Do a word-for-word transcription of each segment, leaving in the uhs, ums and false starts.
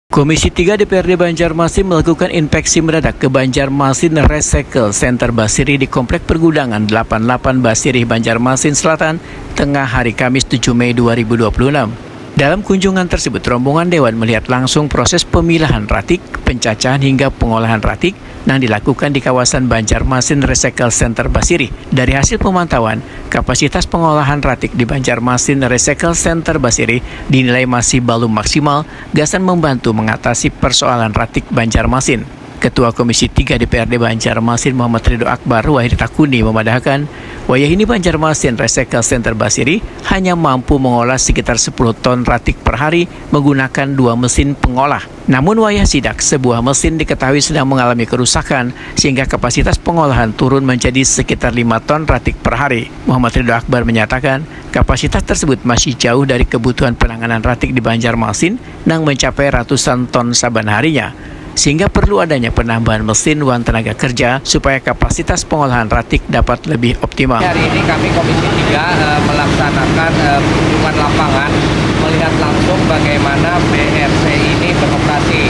Komisi tiga D P R D Banjarmasin melakukan inspeksi mendadak ke Banjarmasin Recycle Center Basirih di Komplek Pergudangan delapan delapan Basirih, Banjarmasin Selatan, tengah hari Kamis tujuh Mei dua ribu dua puluh enam. Dalam kunjungan tersebut, rombongan dewan melihat langsung proses pemilahan ratik, pencacahan hingga pengolahan ratik yang dilakukan di kawasan Banjarmasin Recycle Center Basirih. Dari hasil pemantauan, kapasitas pengolahan ratik di Banjarmasin Recycle Center Basirih dinilai masih belum maksimal gasan membantu mengatasi persoalan ratik Banjarmasin. Ketua Komisi tiga D P R D Banjarmasin Muhammad Ridho Akbar wayah ditakuni memadahkan, wayah ini Banjarmasin Recycle Center Basirih hanya mampu mengolah sekitar sepuluh ton ratik per hari menggunakan dua mesin pengolah. Namun wayah sidak, sebuah mesin diketahui sedang mengalami kerusakan sehingga kapasitas pengolahan turun menjadi sekitar lima ton ratik per hari. Muhammad Ridho Akbar menyatakan, kapasitas tersebut masih jauh dari kebutuhan penanganan ratik di Banjarmasin yang mencapai ratusan ton saban harinya, sehingga perlu adanya penambahan mesin wan tenaga kerja supaya kapasitas pengolahan ratik dapat lebih optimal. Hari ini kami Komisi tiga, eh, melaksanakan, eh, kunjungan lapangan, melihat langsung bagaimana B R C ini beroperasi.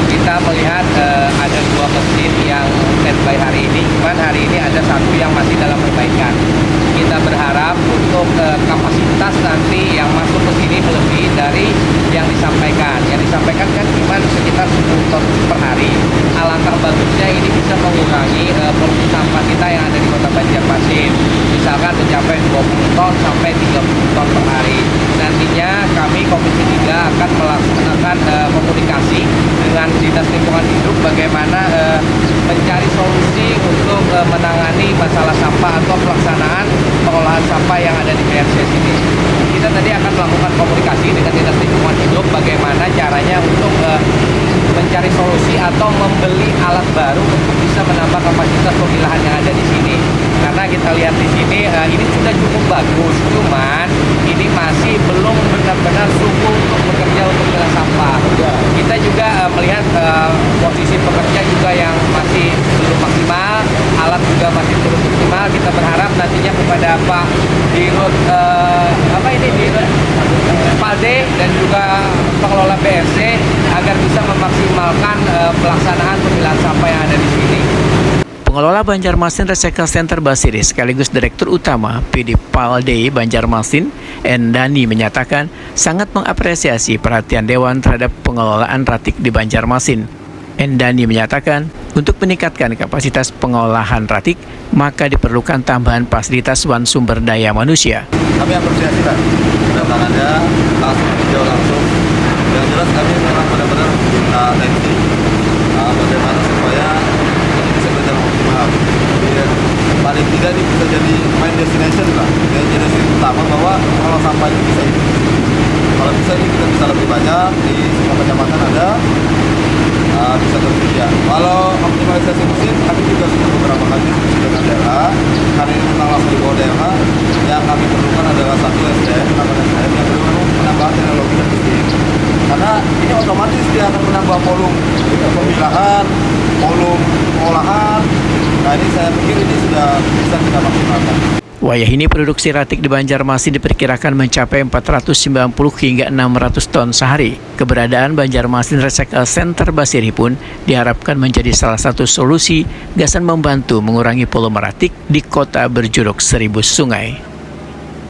Kita melihat, eh, ada dua mesin yang standby hari ini, cuman hari ini ada satu yang masih dalam perbaikan. Kita berharap untuk, eh, kapasitas nanti yang masuk ke sini melebihi dari yang disampaikan. Yang disampaikan kan cuma sekitar sepuluh ton per hari. Alangkah bagusnya ini bisa mengurangi, eh, volume sampah kita yang ada di Kota Banjarmasin. Misalkan mencapai dua puluh ton sampai tiga puluh ton per hari. Nantinya kami Komisi tiga akan melaksanakan, eh, komunikasi dengan Dinas Lingkungan Hidup bagaimana, eh, mencari solusi untuk, eh, menangani masalah sampah atau pelaksanaan pengolahan sampah yang ada di B R C sini. Kita tadi akan melakukan komunikasi dengan Dinas Lingkungan Hidup bagaimana caranya untuk, eh, mencari solusi atau membeli alat baru untuk bisa menambah kapasitas pemilahan yang ada di sini. Karena kita lihat di sini, eh, ini sudah cukup bagus, cuman ini masih belum benar-benar sungguh untuk bekerja untuk milah sampah. Ya. Kita juga, eh, melihat, eh, posisi pekerja juga yang masih belum maksimal, alat juga masih belum maksimal. Kita berharap nantinya kepada Pak Dirut, eh, apa ini, Dirut Palde dan juga pengelola B R C agar bisa memaksimalkan, eh, pelaksanaan pemilahan sampah yang ada di sini. Pengelola Banjarmasin Recycle Center Basirih sekaligus Direktur Utama P D Palde Banjarmasin, Endani, menyatakan sangat mengapresiasi perhatian Dewan terhadap pengelolaan ratik di Banjarmasin. Endani menyatakan, untuk meningkatkan kapasitas pengolahan ratik, maka diperlukan tambahan fasilitas wan sumber daya manusia. Kami apresiasi lah kedatangannya, langsung meninjau langsung. Yang jelas kami memang benar-benar minta atensi, uh, bagaimana supaya ini bisa berjalan optimal. Jadi, ya, paling tidak ini bisa jadi main destination lah, jadi destinasi utama bahwa kalau sampah ini bisa hidup. Kalau bisa ini kita bisa lebih banyak di semua kecamatan ada, uh, bisa tersedia. Kalau optimalisasi mesin, kami juga sudah beberapa kali diskusi dengan daerah. Karena ini memang langsung di bawah daerah, yang kami perlukan adalah satu S D M, penambahan S D M yang belum menambah teknologi dan mesin. Karena ini otomatis dia akan menambah volume pemilahan, volume pengolahan. Nah, ini saya pikir ini sudah bisa kita maksimalkan. Wayah ini produksi ratik di Banjarmasin diperkirakan mencapai empat ratus sembilan puluh hingga enam ratus ton sehari. Keberadaan Banjarmasin Recycle Center Basirih pun diharapkan menjadi salah satu solusi gasan membantu mengurangi volume ratik di kota berjuluk Seribu Sungai.